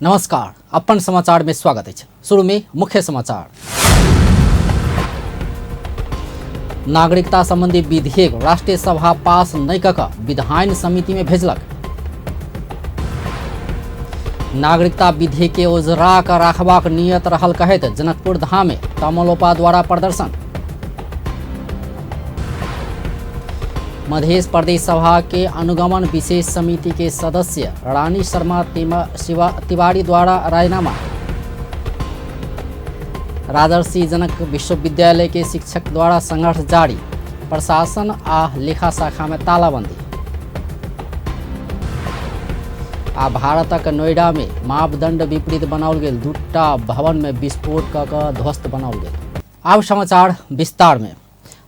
नमस्कार, अपन समाचार में स्वागत है। शुरू में मुख्य समाचार। नागरिकता संबंधी विधेयक राष्ट्रीय सभा पास नहीं कऽ विधान समिति में भेजलक। नागरिकता विधेयक के ओझरा कऽ राखबाक नियत रहल कहैत जनकपुर धाम में तमोलोपा द्वारा प्रदर्शन। मध्य प्रदेश सभा के अनुगमन विशेष समिति के सदस्य रानी शर्मा तिवारी द्वारा राजीनामा। राजर्षि जनक विश्वविद्यालय के शिक्षक द्वारा संघर्ष जारी, प्रशासन आ लेखा शाखा में तालाबंदी। आ भारतक नोएडा में मापदंड विपरीत बनाओल गेल दूटा भवन में विस्फोट कऽ ध्वस्त बनाओल गेल। आब समाचार विस्तार में।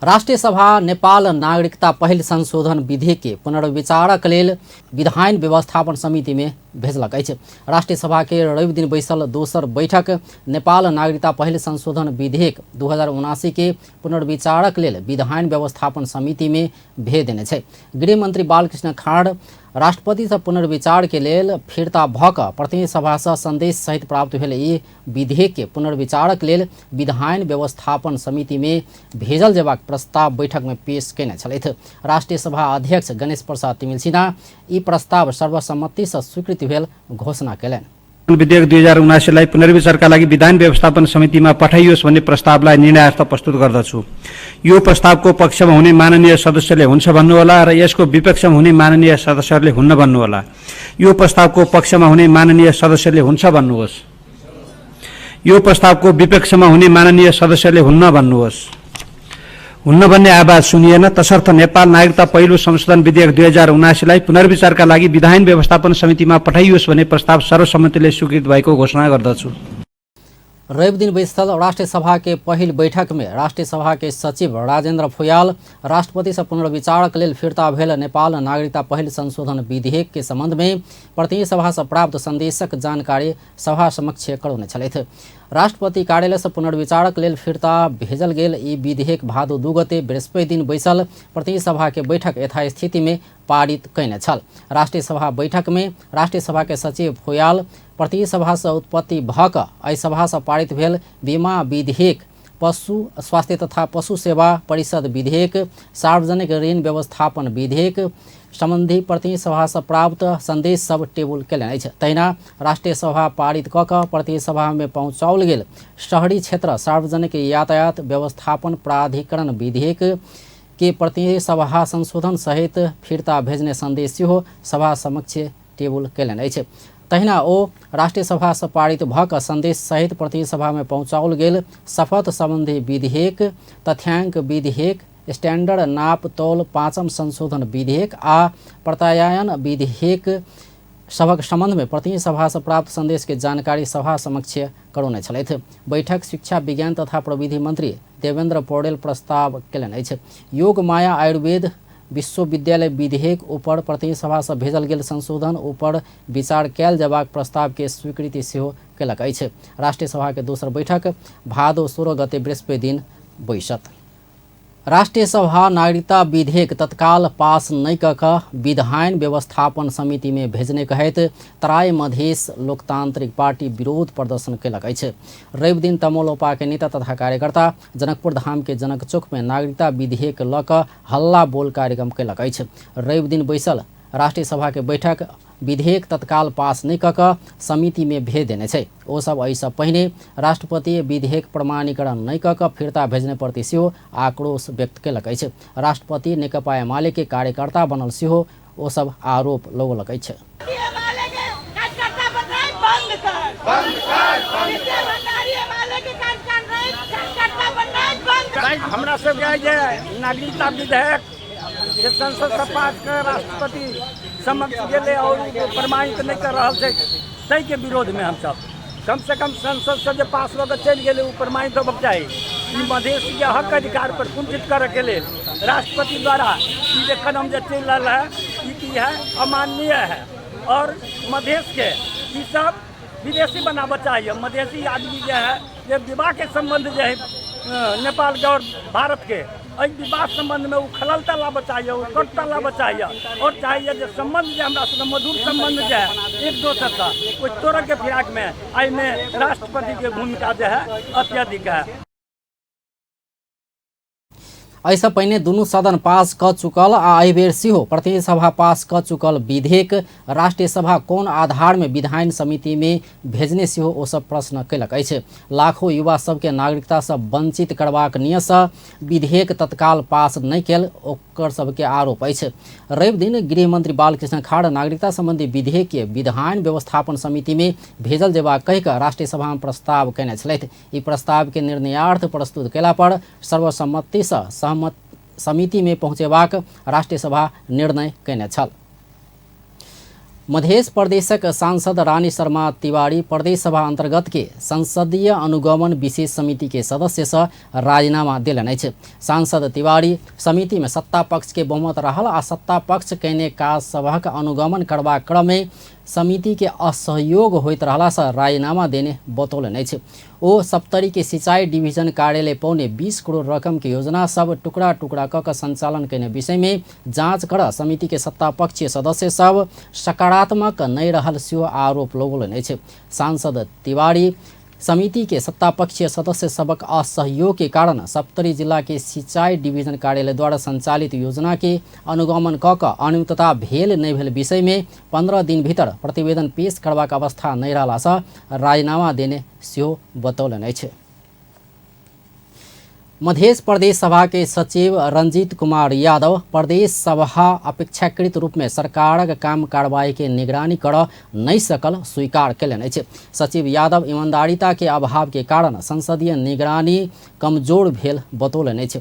राष्ट्रीय सभा नेपाल नागरिकता पहिल संशोधन विधेयक के पुनर्विचारक लेल विधान व्यवस्थापन समिति में भेजलक अछि। राष्ट्रीय सभा के रवि दिन बैसल दोसर बैठक नेपाल नागरिकता पहिल संशोधन विधेयक 2079 के पुनर्विचारक लेल विधान व्यवस्थापन समिति में भेज देने छै। गृह मंत्री बालकृष्ण खाँड राष्ट्रपति से पुनर्विचार के लेल फिरता भऽ कऽ प्रतिनिधि सभा से संदेश सहित प्राप्त भेल ई विधेयक के पुनर्विचारक लेल विधान व्यवस्थापन समिति में भेजल जेबाक प्रस्ताव बैठक में पेश केने छलथि। राष्ट्रीय सभा अध्यक्ष गणेश प्रसाद तिमिल सिन्हा ई प्रस्ताव सर्वसम्मति से स्वीकृति भेल घोषणा केलनि। विधेयक 2079 लाई पुनर्विचारका लागि विधान व्यवस्थापन समितिमा पठाइयोस् भन्ने प्रस्तावलाई निर्णयार्थ प्रस्तुत गर्दछु। यो प्रस्तावको पक्षमा हुने माननीय सदस्यले हुन्छ भन्नुहोला र यसको विपक्षमा हुने माननीय सदस्यहरूले हुन्न भन्नुहोला। यो प्रस्तावको पक्षमा हुने माननीय सदस्यले हुन्छ भन्नुहोस्। यो प्रस्तावको विपक्षमा हुने माननीय सदस्यले हुन्न भन्नुहोस्। हुन्न भन्ने आवाज सुनिएन, तसर्थ नेपाल नागरिकता पहिलो संशोधन विधेयक 2079 लाई पुनर्विचारका लागि विधान व्यवस्थापन समितिमा पठाइयोस् भन्ने प्रस्ताव सर्वसम्मतिले स्वीकृत भएको घोषणा गर्दछु। रवि दिन बैसल राष्ट्रीय सभा के पहिल बैठक में राष्ट्रीय सभा के सचिव राजेन्द्र फुयाल राष्ट्रपति से पुनर्विचारक लेल फिरता भेल नेपाल नागरिकता पहिल संशोधन विधेयक के संबंध में प्रतिनिधि सभा से प्राप्त संदेशक जानकारी सभा समक्ष करौने छलथि। राष्ट्रपति कार्यालय से पुनर्विचारक लेल फिरता भेजल गेल ई विधेयक भादो 2 गते बृहस्पति दिन बैसल प्रतिनिधि सभा के बैठक यथास्थिति में पारित कयने छल। राष्ट्रीय सभा बैठक में राष्ट्रीय सभा के सचिव फुयाल प्रतिनिधि सभा से उत्पत्ति भऽ कऽ एहि सभा से पारित भेल बीमा विधेयक, पशु स्वास्थ्य तथा पशु सेवा परिषद विधेयक, सार्वजनिक ऋण व्यवस्थापन विधेयक संबंधी प्रतिनिधि सभा से प्राप्त संदेश सब टेबुल केलनि अछि। तहिना राष्ट्रीय सभा पारित कऽ कऽ प्रतिनिधि सभा में पहुँचाओल गेल शहरी क्षेत्र सार्वजनिक यातायात व्यवस्थापन प्राधिकरण विधेयक के प्रतिनिधि सभा संशोधन सहित फिरता भेजने संदेश सेहो सभा समक्ष टेबुल केलनि अछि। तहिना ओ राष्ट्रीय सभा से पारित भऽ कऽ संदेश सहित प्रतिनिधि सभा में पहुँचाओल गेल शपथ संबंधी विधेयक, तथ्यांक विधेयक, स्टैंडर्ड नाप तौल पाँचम संशोधन विधेयक आ प्रत्यायन विधेयक सभक संबंध में प्रतिनिधि सभा से प्राप्त संदेश के जानकारी सभा समक्ष करौने छलथि। बैठक शिक्षा विज्ञान तथा प्रविधि मंत्री देवेंद्र पौडेल प्रस्ताव केलनि अछि। योग माया आयुर्वेद विश्वविद्यालय विधेयक ऊपर प्रतिनिधि सभा से भेजल गेल संशोधन ऊपर विचार कयल जेबाक प्रस्ताव के स्वीकृति सेहो केलक अछि। राष्ट्रीय सभा के दोसर बैठक भादो 16 गते बृहस्पति दिन बैसत। राष्ट्रीय सभा नागरिकता विधेयक तत्काल पास नहीं कऽ विधान व्यवस्थापन समिति में भेजने कहैत तराई मधेश लोकतांत्रिक पार्टी विरोध प्रदर्शन केलक अछि। रवि दिन तमोलोपा के नेता तथा कार्यकर्ता जनकपुर धाम के जनक चौक में नागरिकता विधेयक लऽ कऽ हल्ला बोल कार्यक्रम केलक अछि। रवि दिन बैसल राष्ट्रीय सभा के बैठक विधेयक तत्काल पास नहीं कऽ समिति में भेज देने छै। ओ सब एहिसँ पहिने राष्ट्रपति विधेयक प्रमाणीकरण नहीं कऽ फिरता भेजने प्रति सेहो आक्रोश व्यक्त केलक अछि। राष्ट्रपति नेकपा एमाले के कार्यकर्ता बनल सेहो ओ सब आरोप लगौलक अछि। हमरा सब नागरिकता विधेयक जे संसद से पास कर राष्ट्रपति समक्ष गेले और प्रमाणित नहीं कर रहा है, तै के विरोध में हम सब कम से कम संसद से जो पास होकर चल गए वो प्रमाणित होबक चाहिए। मधेश के हक अधिकार पर कुंठित करे के लिए राष्ट्रपति द्वारा ये कदम जो चल रहा है ये है अमाननीय है और मधेश के ये सब विदेशी बनाना चाहिए। मधेसी आदमी जो है ये विवाह के संबंध जो है नेपाल के और भारत के एहि विवाद संबंध में उखललता लाबऽ चाहिए, उत्कटता लाबऽ चाहिए और चाहिए जो संबंध जो हमरा सबके मधुर संबंध जो है एक दोसर का कोई तोड़े के फिराक में आई में राष्ट्रपति के भूमिका जो है अत्यधिक है। एहिसँ पहिने दुनू सदन पास क चुकल आ एहि बेर सेहो प्रतिनिधि सभा पास क चुकल विधेयक राष्ट्रिय सभा कोन आधार में विधायन समिति में भेजने सेहो ओ सब प्रश्न कयलक अछि। लाखों युवा सबके नागरिकता से वंचित करबाक नियतसँ विधेयक तत्काल पास नहि कयल ओकर सबके आरोप अछि। रवि दिन गृह मंत्री बालकृष्ण खाड़ नागरिकता संबंधी विधेयक के विधायन व्यवस्थापन समिति में भेजल जेबाक कहि कऽ राष्ट्रिय सभा में प्रस्ताव कयने छलथि। ई प्रस्ताव के निर्णयार्थ प्रस्तुत कयला पर सर्वसम्मति सँ समिति में पहुँचेबाक राष्ट्रीय सभा निर्णय कयने छल। मध्य प्रदेशक सांसद रानी शर्मा तिवारी प्रदेश सभा अंतर्गत के संसदीय अनुगमन विशेष समिति के सदस्य से राजीनामा दिलन अछि। सांसद तिवारी समिति में सत्ता पक्ष के बहुमत रहल आ सत्ता पक्ष कयने काज सभक अनुगमन करबा क्रम में समिति के असहयोग होइत रहला से राजीनामा देने बतौलन अछि। ओ सप्तरी के सिंचाई डिवीजन कार्यालय पौने 20 करोड़ रकम के योजना सब टुकड़ा टुकड़ा क संचालन कयने विषय में जांच कर समिति के सत्ता पक्षीय सदस्य सब सकारात्मक नहीं रहल सेहो आरोप लगौलन अछि। सांसद तिवारी समिति के सत्तापक्षीय सदस्य सबक असहयोग के कारण सप्तरी जिला के सिंचाई डिवीजन कार्यालय द्वारा संचालित योजना के अनुगमन क अनियमितता भेल नहीं भेल विषय में 15 दिन भीतर प्रतिवेदन पेश करबाक अवस्था नहीं रहला सँ राजीनामा देने सेहो बतौलन अछि। मध्य प्रदेश सभा के सचिव रंजीत कुमार यादव प्रदेश सभा अपेक्षाकृत रूप में सरकारक काम कार्रवाई के निगरानी कर नहीं सकल स्वीकार कयलनि अछि। सचिव यादव ईमानदारिता के अभाव के कारण संसदीय निगरानी कमजोर भेल बतौलनि अछि।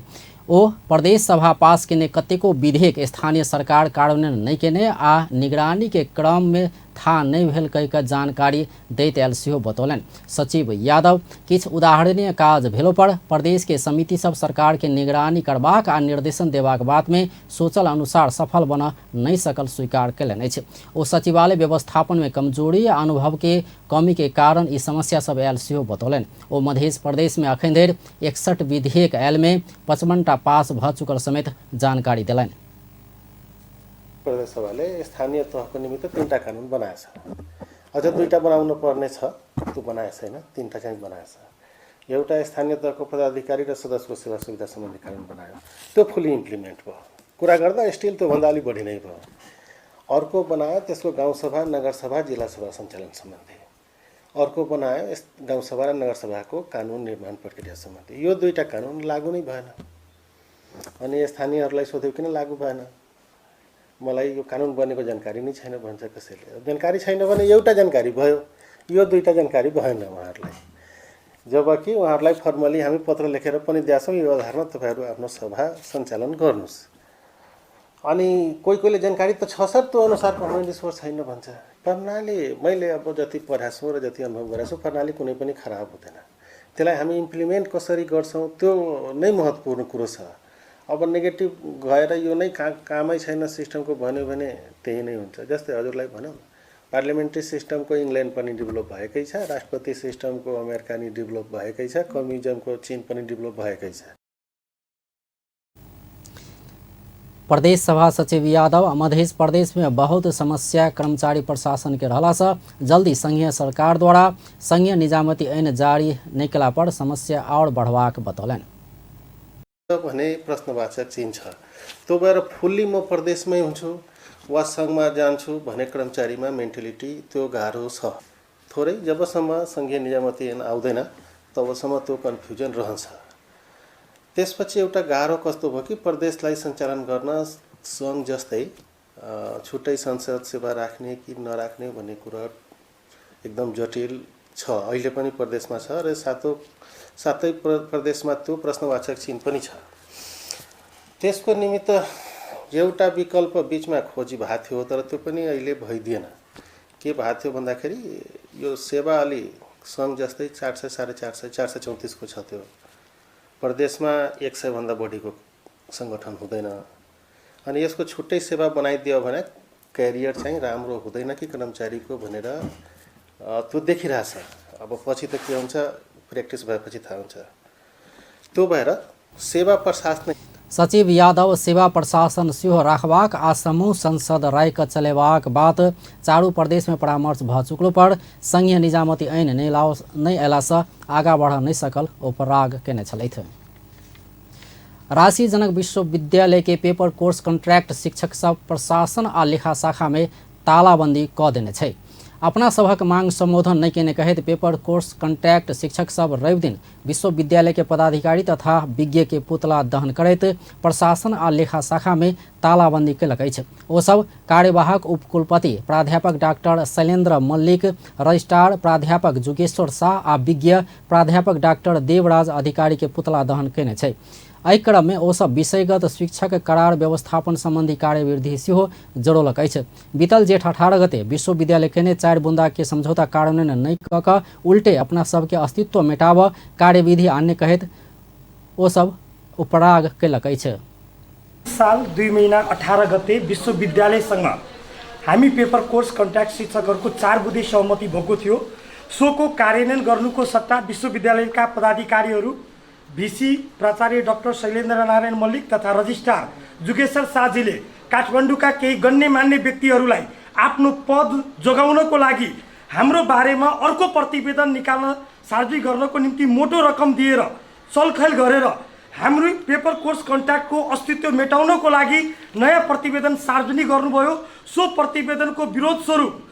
ओ प्रदेश सभा पास केने कतेको विधेयक स्थानीय सरकार कार्यान्वयन नहीं केने आ निगरानी के क्रम में था नहीं भेल कहि कऽ जानकारी दैत आयल सेहो बतौलनि। सचिव यादव किछु उदाहरणीय काज भेलो पर प्रदेश के समिति सब सरकार के निगरानी करबाक आ निर्देशन देबाक बात में सोचल अनुसार सफल बन नहीं सकल स्वीकार कयलनि अछि। ओ सचिवालय व्यवस्थापन में कमजोरी आ अनुभव के कमी के कारण ई समस्या सब आयल सेहो बतौलनि। ओ मध्य प्रदेश में अखन धरि 61 विधेयक आयल में 55टा पास भ चुकल समेत जानकारी देलनि। प्रदेश सभाले स्थानीय तहको निमित्त 3टा कानुन बनाएछ, अझ 2टा बनाउन पर्ने छ, त्यो बनाएको छैन, 3टा चाहिँ बनाएछ। एउटा स्थानीय तहको पदाधिकारी र सदस्यको सेवा सुविधा सम्बन्धी कानुन बनायो, त्यो फुल्ली इम्प्लिमेन्ट भयो। कुरा गर्दा स्टिल त्योभन्दा अलि बढी नै भयो। अर्को बनायो त्यसको गाउँसभा नगरसभा जिल्ला सभा सञ्चालन सम्बन्धी, अर्को बनायो गाउँसभा र नगरसभाको कानुन निर्माण प्रक्रिया सम्बन्धी। यो 2टा कानुन लागू नै भएन। अनि स्थानीयहरूलाई सोध्यो किन लागू भएन, मलाई यो कानुन बनेको जानकारी नै छैन भन्छ कसैले। जानकारी छैन भने एउटा जानकारी भयो, यो 2टा जानकारी भएन उहाँहरूलाई। जबकि उहाँहरूलाई फर्मली हामी पत्र लेखेर पनि दिएछौँ, यो आधारमा तपाईहरु आफ्नो सभा सञ्चालन गर्नुस्। अनि कोही जानकारी त छ सर, त्यो अनुसारको हाम्रो रिसोर्स छैन भन्छ। प्रणाली मैले अब जति पढाएको र जति अनुभव गरेको छु, प्रणाली कुनै पनि खराब हुँदैन। त्यसलाई हामी इम्प्लिमेन्ट कसरी गर्छौं त्यो नै महत्त्वपूर्ण कुरो छ। अब नेगेटिभ गएर यो नै कामै छैन सिस्टमको भन्यो भने त्यही नै हुन्छ। जस्तै हजुरलाई भनौँ पार्लियामेन्ट्री सिस्टमको इङ्ल्यान्ड पनि डेभलप भएकै छ, राष्ट्रपति सिस्टमको अमेरिका नि डेभलप भएकै छ, कम्युनिजमको चीन पनि डेभलप भएकै छ। प्रदेश सभा सचिव यादव मध्य प्रदेश में बहुत समस्या कर्मचारी प्रशासन के रहला से जल्दी संघीय सरकार द्वारा संघीय निजामती ऐन जारी नहीं कला पर समस्या और बढ़वाक बतौलन। भने प्रश्नवाचक चिन्ह छ, त्यो भएर फुल्ली म प्रदेशमै हुन्छु वा संघमा जान्छु भने कर्मचारीमा मेन्टालिटी त्यो गाह्रो छ। थोरै जबसम्म संघीय निजामती ऐन आउँदैन तबसम्म त्यो कन्फ्युजन रहन्छ। त्यसपछि एउटा गाह्रो कस्तो भयो कि प्रदेशलाई सञ्चालन गर्न संघ जस्तै छुट्टै संसद सेवा राख्ने कि नराख्ने भन्ने कुरा एकदम जटिल छ। अहिले पनि प्रदेशमा छ र साथै प्रदेशमा त्यो प्रश्नवाचक चिन्ह पनि छ। त्यसको निमित्त एउटा विकल्प बीचमा खोजी भएको थियो, तर त्यो पनि अहिले भइदिएन। के भएको थियो भन्दाखेरि यो सेवा अलि संघ जस्तै 400 450 434 को छ, त्यो प्रदेशमा 100 भन्दा बढीको संगठन हुँदैन। अनि यसको छुट्टै सेवा बनाइदियो भने क्यारियर चाहिँ राम्रो हुँदैन कि कर्मचारीको भनेर त्यो देखिरहेछ। अब पछि त के हुन्छ प्र्याक्टिस भएपछि थाहा हुन्छ। त्यो भएर सेवा प्रशासन सचिव यादव सेवा प्रशासन सेहो राखबाक आ समूह संसद रायक चलेबाक बात चारू प्रदेश में परामर्श भ चुकलो पर संघीय निजामती ऐन नहीं अयलासँ आगाँ बढ़ नहीं सकल ओ पराग केने छलथि। राशि जनक विश्वविद्यालय के पेपर कोर्स कॉन्ट्रैक्ट शिक्षक सब प्रशासन आ लेखा शाखा में तालाबंदी क देने छै। अपना सभक मांग संबोधन नहीं केने कहैत पेपर कोर्स कॉन्ट्रैक्ट शिक्षक सब रवि दिन विश्वविद्यालय के पदाधिकारी तथा विज्ञ के पुतला दहन करैत प्रशासन आ लेखा शाखा में तालाबंदी केलक अछि। ओ सब कार्यवाहक उपकुलपति प्राध्यापक डॉक्टर शैलेन्द्र मल्लिक, रजिस्ट्रार प्राध्यापक जुगेश्वर शाह आ विज्ञ प्राध्यापक डॉक्टर देवराज अधिकारी के पुतला दहन केने छै। एहि क्रम में ओ सब विषयगत शिक्षक करार व्यवस्थापन संबंधी कार्यविधि सेहो जोड़लक अछि। बीतल जेठ 18 गते विश्वविद्यालय केने 4 बुंदा के समझौता कार्यान्वयन नहीं क क उल्टे अपना सबके अस्तित्व मेटाब कार्यविधि आन्य कहैत ओ सब उपराग केलक अछि। साल 2 महीना 18 गते विश्वविद्यालयसँग हामी पेपर कोर्स कन्ट्र्याक्ट शिक्षकहरूको 4 बुँदे सहमति भएको थियो। सोको कार्यान्वयन गर्नुको सट्टा विश्वविद्यालयका पदाधिकारीहरू भिसी प्राचार्य डाक्टर शैलेन्द्र नारायण मल्लिक तथा रजिस्ट्रार जुगेश्वर शाहजीले काठमाडौँका केही गण्यमान्य व्यक्तिहरूलाई आफ्नो पद जोगाउनको लागि हाम्रो बारेमा अर्को प्रतिवेदन निकाल्न सार्वजनिक गर्नको निम्ति मोटो रकम दिएर चलखेल गरेर हाम्रो पेपर कोर्स कन्ट्र्याक्टको अस्तित्व मेटाउनको लागि नयाँ प्रतिवेदन सार्वजनिक गर्नुभयो। सो प्रतिवेदनको विरोध स्वरूप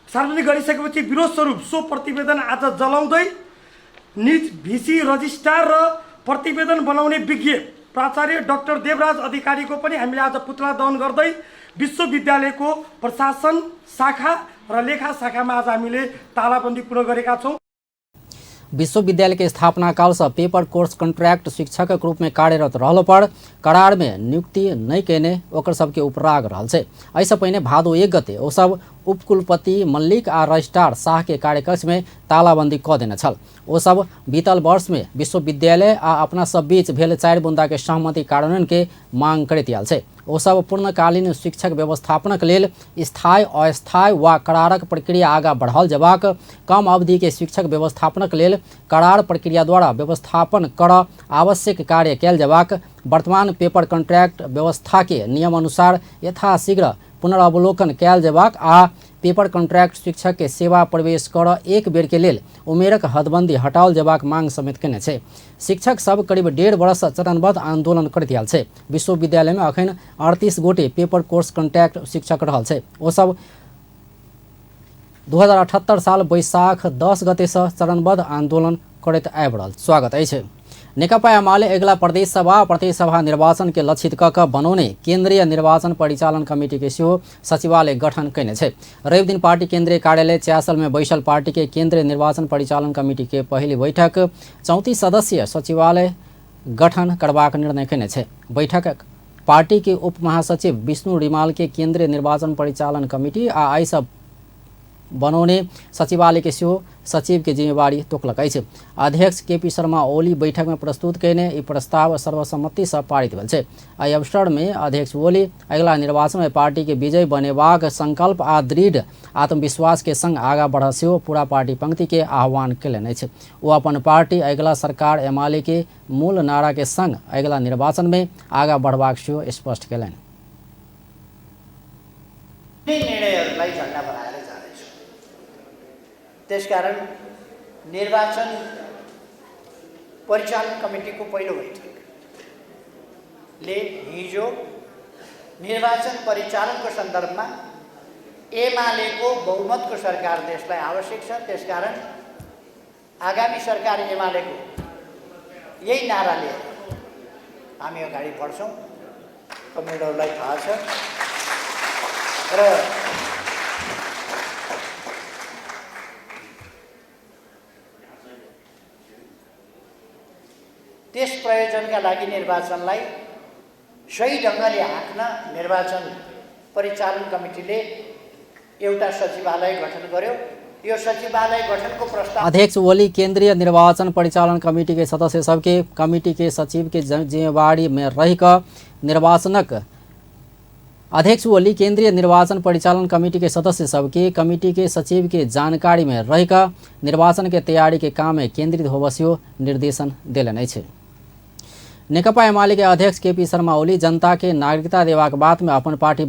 सार्वजनिक गरिसकेपछि विरोध स्वरूप सो प्रतिवेदन आज जलाउँदै निज भिसी रजिस्ट्रार र प्रतिवेदन बनाउने विज्ञ प्राचार्य डाक्टर देवराज अधिकारीको पनि हामीले आज पुतला दहन गर्दै विश्वविद्यालयको प्रशासन शाखा र लेखा शाखामा आज हामीले तालाबन्दी पूर्ण गरेका छौँ। विश्वविद्यालय के स्थापना काल से पेपर कोर्स कॉन्ट्रैक्ट शिक्षक के रूप में कार्यरत रहलो पर करार में नियुक्ति नहीं केने ओकर सबके उपराग रहल छै। ऐसे पहिने भादो 1 गते ओ सब उपकुलपति मल्लिक आ रजिस्ट्रार शाह के कार्यकक्ष में तालाबंदी क देने छल। ओ सब बीतल वर्ष में विश्वविद्यालय आ अपना सब बीच भेल 4 बुंदा के सहमति कार्यान्वयन के मांग करैत आयल छै। ओ सब पूर्णकालीन शिक्षक व्यवस्थापनक लेल स्थायी अस्थायी वा करारक प्रक्रिया आगाँ बढ़ाओल जबाक, कम अवधि के शिक्षक व्यवस्थापनक लेल करार प्रक्रिया द्वारा व्यवस्थापन कर आवश्यक कार्य कयल जबाक, वर्तमान पेपर कॉन्ट्रैक्ट व्यवस्था के नियम अनुसार यथाशीघ्र पुनरावलोकन कयल जबाक आ पेपर कॉन्ट्रैक्ट शिक्षक के सेवा प्रवेश कर एक बेर के लेल उमेरक हदबंदी हटाओल जबाक मांग समेत केने छै। शिक्षक सब करीब 1.5 वर्ष चरणबद्ध आंदोलन करैत आयल छै। विश्वविद्यालय में अखन 38 गोटे पेपर कोर्स कॉन्ट्रैक्ट शिक्षक रहल छै। ओ सब 2078 साल वैशाख 10 गते से चरणबद्ध आंदोलन करैत आबि रहल। स्वागत अछि। नेकपा एमाले अगिला प्रदेश सभा प्रतिनिधि सभा निर्वाचन के लक्षित क बनौने केंद्रीय निर्वाचन परिचालन कमिटी के सेहो सचिवालय गठन कैने छै। रवि दिन पार्टी केंद्रीय कार्यालय च्यासल में बैसल पार्टी के केंद्रीय निर्वाचन परिचालन कमिटी के पहली बैठक 34 सदस्यीय सचिवालय गठन करबाक निर्णय कैने छै। बैठक पार्टी के उप महासचिव विष्णु रिमाल के केंद्रीय निर्वाचन परिचालन कमिटी आ आई सब बनौने सचिवालय के सेहो सचिव के जिम्मेवारी तोकलक अछि। अध्यक्ष केपी शर्मा ओली बैठक में प्रस्तुत कैने ई प्रस्ताव सर्वसम्मति से पारित भेल छै। एहि अवसर में अध्यक्ष ओली अगिला निर्वाचन में पार्टी के विजय बनेबाक संकल्प आ दृढ़ आत्मविश्वास के संग आगाँ बढ़ सेहो पूरा पार्टी पंक्ति के आह्वान कयलनि अछि। ओ अपन पार्टी अगिला सरकार एमाले के मूल नारा के संग अगिला निर्वाचन में आगाँ बढ़बाक सेहो स्पष्ट कयलनि। त्यसकारण निर्वाचन परिचालन कमिटीको पहिलो बैठकले हिजो निर्वाचन परिचालनको सन्दर्भमा एमालेको बहुमतको सरकार देशलाई आवश्यक छ। त्यसकारण आगामी सरकार एमालेको यही नारा लिएर हामी अगाडि बढ्छौँ। कमेन्टहरूलाई थाहा छ र त्यस प्रयोजनका लागि निर्वाचनलाई सही ढङ्गले हाँक्न निर्वाचन परिचालन कमिटीले एउटा सचिवालय गठन गर्यो। यो सचिवालय गठनको प्रस्ताव अध्यक्ष ओली केंद्रीय निर्वाचन परिचालन कमिटी के सदस्य सबके कमिटी के सचिव के जिम्मेवारी में रहिकर निर्वाचनक अध्यक्ष ओली केंद्रीय निर्वाचन परिचालन कमिटी के सदस्य सबके कमिटी के सचिव के जानकारी में रहिकर निर्वाचन के तैयारी के काम में केंद्रित होबसियो निर्देशन देलनि अछि। नेकपा एमाले के अध्यक्ष केपी शर्मा ओली जनता के नागरिकता देबाक बात में अपन पार्टी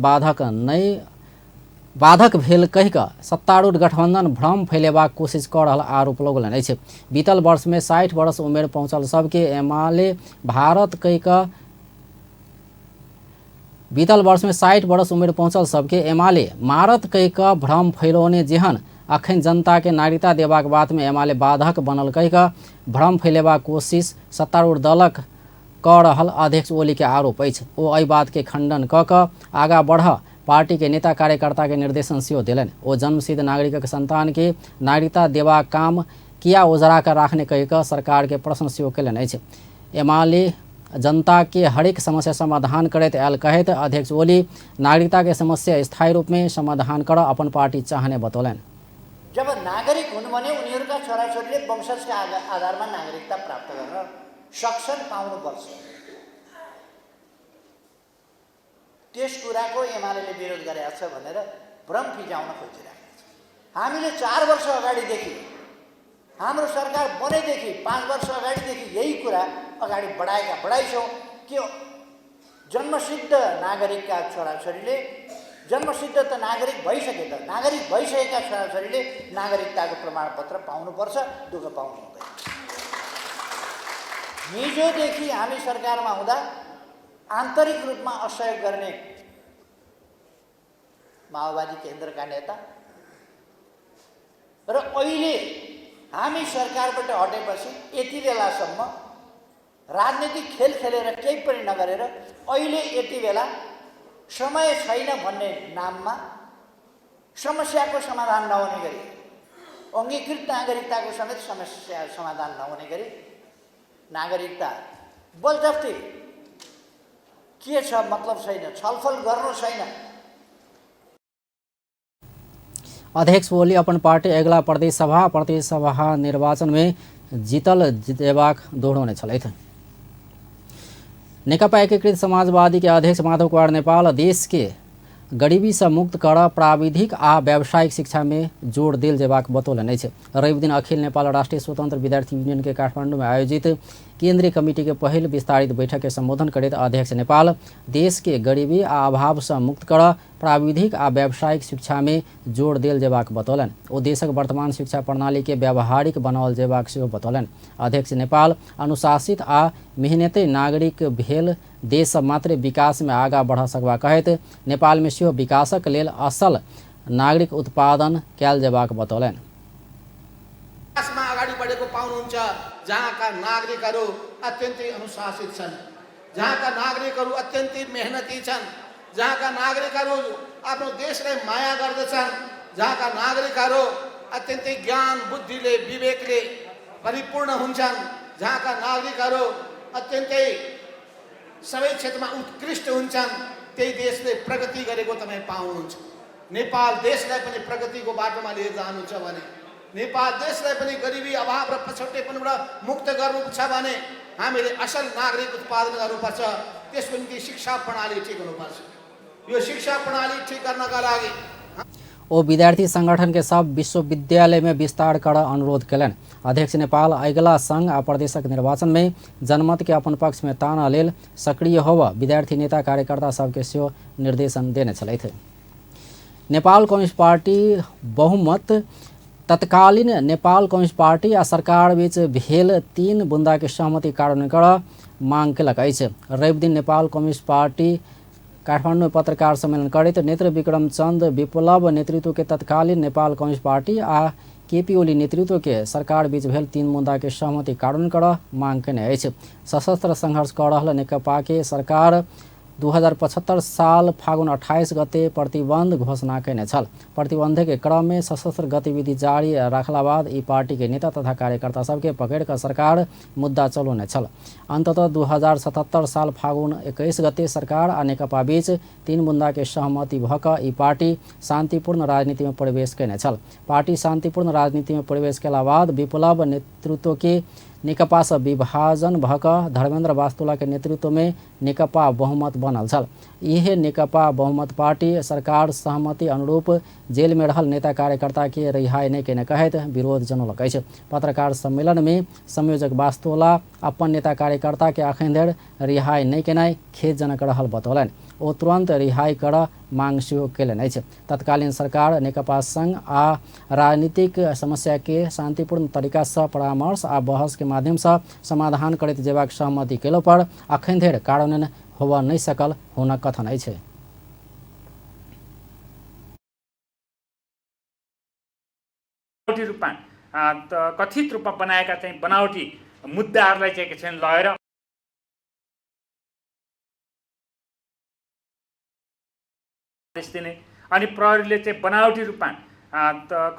बाधक भेल कहि कऽ सत्तारूढ़ गठबंधन भ्रम फैलेबाक कोशिश कऽ रहल आरोप लगौलनि अछि। बीतल वर्ष में 60 वर्ष उमेर पहुंचल सबके एमाले भारत कहि कऽ बीतल वर्ष में 60 वर्ष उमेर पहुंचल सबके एमाले मारत कहि कऽ भ्रम फैलौने जेहन अखन जनता के नागरिकता देबाक बात में एमाले बाधक बनल कहि कऽ भ्रम फैलेबाक कोशिश सत्तारूढ़ दलक कऽ रहल अध्यक्ष ओली के आरोप अछि। ओ एहि बात के खंडन कऽ कऽ आगाँ बढ़ पार्टी के नेता कार्यकर्ता के निर्देशन सेहो देलनि। ओ जन्मसिद्ध नागरिकक संतान के नागरिकता देबाक काम किया ओझरा कर राखने कहि कऽ सरकार के प्रश्न सेहो कयलनि अछि। एमाले जनता के हरेक समस्या समाधान करैत आयल कहैत अध्यक्ष ओली नागरिकता के समस्या स्थायी रूप में समाधान कर अपन पार्टी चाहने बतौलनि। जब नागरिक हुन् भने उनीहरूका छोराछोरीले वंशजका आधारमा नागरिकता प्राप्त गर्न सक्छन्, पाउनुपर्छ। त्यस कुराको एमालेले विरोध गरेको छ भनेर भ्रम फिजाउन खोजिरहेको छ। हामीले 4 वर्ष अगाडिदेखि हाम्रो सरकार बनेदेखि 5 वर्ष अगाडिदेखि यही कुरा अगाडि बढाइछौँ कि जन्मसिद्ध नागरिकका छोराछोरीले जन्मसिद्ध त नागरिक भइसकेका छोराछोरीले नागरिकताको प्रमाणपत्र पाउनुपर्छ, दुःख पाउनु हुँदैन। हिजोदेखि हामी सरकारमा हुँदा आन्तरिक रूपमा असहयोग गर्ने माओवादी केन्द्रका नेता र अहिले हामी सरकारबाट हटेपछि यति बेलासम्म राजनीतिक खेल खेलेर केही पनि नगरेर अहिले यति बेला समय छैन भन्ने नाममा समस्याको समाधान नहुने गरी अङ्गीकृत नागरिकताको समेत समस्या समाधान नहुने गरी नागरिकता बलजफ्ती के छ मतलब छैन, छलफल गर्नु छैन। अध्यक्ष ओली अपन पार्टी अगिला प्रदेश सभा निर्वाचन में जीतल देबाक दोहरौने छलथि। नेकपा एकीकृत समाजवादी के अध्यक्ष माधव कुमार नेपाल देश के गरीबी से मुक्त कर प्राविधिक आ व्यावसायिक शिक्षा में जोड़ देल जेबाक बतौलनि अछि। रवि दिन अखिल नेपाल राष्ट्रीय स्वतंत्र विद्यार्थी यूनियन के काठमांडू में आयोजित केंद्रीय कमिटी के पहिल विस्तारित बैठक के संबोधन करैत अध्यक्ष नेपाल देश के गरीबी आ अभाव से मुक्त कर प्राविधिक आ व्यावसायिक शिक्षा में जोड़ देल जेबाक बतौलनि। ओ देशक वर्तमान शिक्षा प्रणाली के व्यावहारिक बनाओल जेबाक सेहो बतौलनि। अध्यक्ष नेपाल अनुशासित आ मेहनती नागरिक भेल देश मात्र विकास में आगाँ बढ़ सकबा कहैत नेपाल में सेहो विकासक लेल असल नागरिक उत्पादन कयल जेबाक बतौलनि। विकासमा अगाडि बढेको पाउनुहुन्छ जहाँका नागरिकहरू अत्यन्तै अनुशासित छन्, जहाँका नागरिकहरू अत्यन्तै मेहनती छन्, जहाँका नागरिकहरू आफ्नो देशलाई माया गर्दछन्, जहाँका नागरिकहरू अत्यन्तै ज्ञान बुद्धिले विवेकले परिपूर्ण हुन्छन्, जहाँका नागरिकहरू अत्यन्तै सबै क्षेत्रमा उत्कृष्ट हुन्छन्, त्यही देशले प्रगति गरेको तपाईँ पाउनुहुन्छ। नेपाल देशलाई पनि प्रगतिको बाटोमा लिएर जानु छ भने, नेपाल देशलाई पनि गरिबी अभाव र पछौटेपनबाट मुक्त गर्नु छ भने हामीले असल नागरिक उत्पादन गर्नुपर्छ। त्यसको निम्ति शिक्षा प्रणाली ठिक हुनुपर्छ। यो शिक्षा प्रणाली ठिक गर्नका लागि ओ विद्यार्थी संगठन के सब विश्वविद्यालय में विस्तार कर अनुरोध कयलनि। अध्यक्ष नेपाल अगिला संघ आ प्रदेशक निर्वाचन में जनमत के अपन पक्ष में ताना लेल सक्रिय होब विद्यार्थी नेता कार्यकर्ता सबके सेहो निर्देशन देने छलथि। नेपाल कम्युनिस्ट पार्टी बहुमत तत्कालीन नेपाल कम्युनिस्ट पार्टी आ सरकार बीच भेल 3 बुंदा के सहमति कार्यान्वयन कर मांग कयलक अछि। रवि दिन नेपाल कम्युनिस्ट पार्टी काठमांडू में पत्रकार सम्मेलन करैत नेत्र विक्रम चंद विप्लव नेतृत्व के तत्कालीन नेपाल कम्युनिस्ट पार्टी आ केपी ओली नेतृत्व के सरकार बीच भेल 3 मुद्दा के सहमति कार्यान्वयन कर मांग केने अछि। सशस्त्र संघर्ष कर रहल नेकपा के सरकार 2075 साल फागुन 28 गते प्रतिबंध घोषणा कैने छल। प्रतिबंध के क्रम में सशस्त्र गतिविधि जारी रखला बाद ई पार्टी के नेता तथा कार्यकर्ता सबके पकड़ कर सरकार मुद्दा चलौने छल। अंततः 2077 साल फागुन 21 गते सरकार आ नेकपा बीच 3 मुद्दा के सहमति भक ई पार्टी शांतिपूर्ण राजनीति में प्रवेश कैने छल। पार्टी शांतिपूर्ण राजनीति में प्रवेश केला बाद विप्लव नेतृत्व के नेकपा से विभाजन भक धर्मेन्द्र वास्तुला के नेतृत्व में नेकपा बहुमत बनल छल। यह नेकपा बहुमत पार्टी सरकार सहमति अनुरूप जेल में रहल नेता कार्यकर्ता के रिहाई नहीं केने कहत विरोध जनौलक अछि। पत्रकार सम्मेलन में संयोजक वास्तुला अपन नेता कार्यकर्ता के अखन धरि रिहाई नहीं केनाइ खेदजनक रहल बतौलनि। ओ तुरंत रिहाई कर मांग सेहो केलनि अछि। तत्कालीन सरकार नेकपा संग आ राजनीतिक समस्या के शांतिपूर्ण तरीका से परामर्श आ बहस के माध्यम से समाधान करैत जेबाक सहमति केला पर अखन धरि कार्यान्वयन होबऽ नहीं सकल हुनक कथन अछि। रूपमा कथित रूपमा बनाएका चाहिँ बनावटी मुद्दाहरूलाई चाहिँ के छन् लगेर दिने अनि प्रहरीले चाहिँ बनावटी रूपमा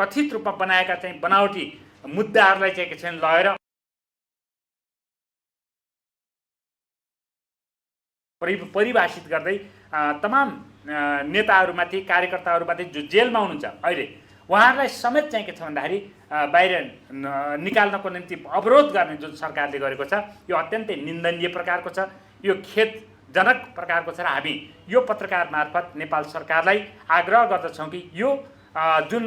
कथित रूपमा बनाएका चाहिँ बनावटी मुद्दाहरूलाई चाहिँ के छन् लगेर परिभाषित गर्दै तमाम नेताहरूमाथि कार्यकर्ताहरूमाथि जो जेलमा हुनुहुन्छ अहिले उहाँहरूलाई समेत चाहिँ के छ भन्दाखेरि बाहिर निकाल्नको निम्ति अवरोध गर्ने जुन सरकारले गरेको छ यो अत्यन्तै निन्दनीय प्रकारको छ। यो खेदजनक प्रकारको छ र हामी यो पत्रकार मार्फत नेपाल सरकारलाई आग्रह गर्दछौँ कि यो जुन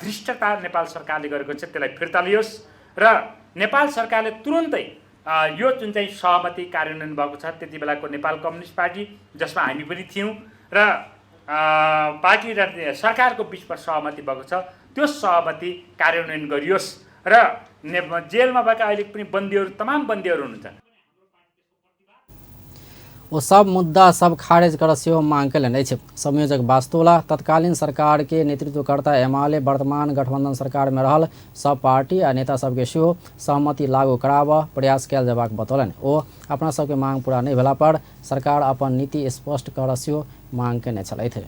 धृष्टता नेपाल सरकारले गरेको छ त्यसलाई फिर्ता लियोस् र नेपाल सरकारले तुरुन्तै यो जुन चाहिँ सहमति कार्यान्वयन भएको छ त्यति बेलाको नेपाल कम्युनिस्ट पार्टी जसमा हामी पनि थियौँ र पार्टी र सरकारको बिचमा सहमति भएको छ त्यो सहमति कार्यान्वयन गरियोस् र जेलमा भएका अहिले पनि बन्दीहरू तमाम बन्दीहरू हुनुहुन्छ वो सब मुद्दा सब खारेज कर सेहो मांग केलनि अछि। संयोजक वास्तुला तत्कालीन सरकार के नेतृत्वकर्ता एमाले वर्तमान गठबंधन सरकार में रहल सब पार्टी आ नेता सबके सेहो सहमति लागू कराबऽ प्रयास कयल जेबाक बतौलनि। ओ अपना सबके मांग पूरा नहीं भेला पर सरकार अपन नीति स्पष्ट कर सेहो मांग केने छलथि।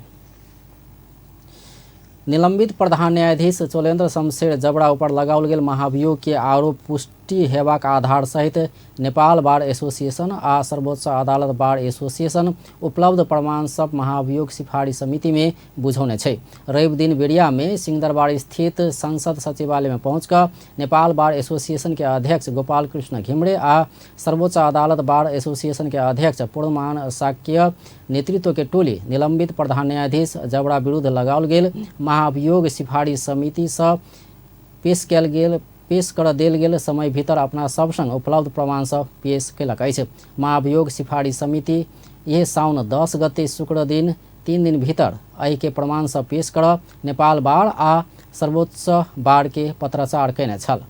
निलंबित प्रधान न्यायाधीश चोलेन्द्र शमशेर जबड़ा ऊपर लगाओल गेल महाभियोग के आरोप पुष्टि हेबाक आधार सहित नेपाल बार एसोसिएशन आ सर्वोच्च अदालत बार एसोसिएशन उपलब्ध प्रमाण सब महाभियोग सिफारिश समिति में बुझौने छै। रवि दिन बेरिया में सिंहदरबार स्थित संसद सचिवालय में पहुंचकर नेपाल बार एसोसिएशन के अध्यक्ष गोपाल कृष्ण घिमरे आ सर्वोच्च अदालत बार एसोसिएशन के अध्यक्ष पूर्णमान शाक्य नेतृत्व के टोली निलंबित प्रधान न्यायाधीश जबड़ा विरुद्ध लगाओल गेल महाभियोग सिफारिश समिति से पेश कर देल गेल समय भीतर अपना सब संग उपलब्ध प्रमाण सब पेश केलक अछि। महाभियोग सिफारिश समिति यह साउन 10 गते शुक्र दिन 3 दिन भीतर एहि के प्रमाण सब पेश कर नेपाल बार आ सर्वोच्च बार के पत्राचार केने छल।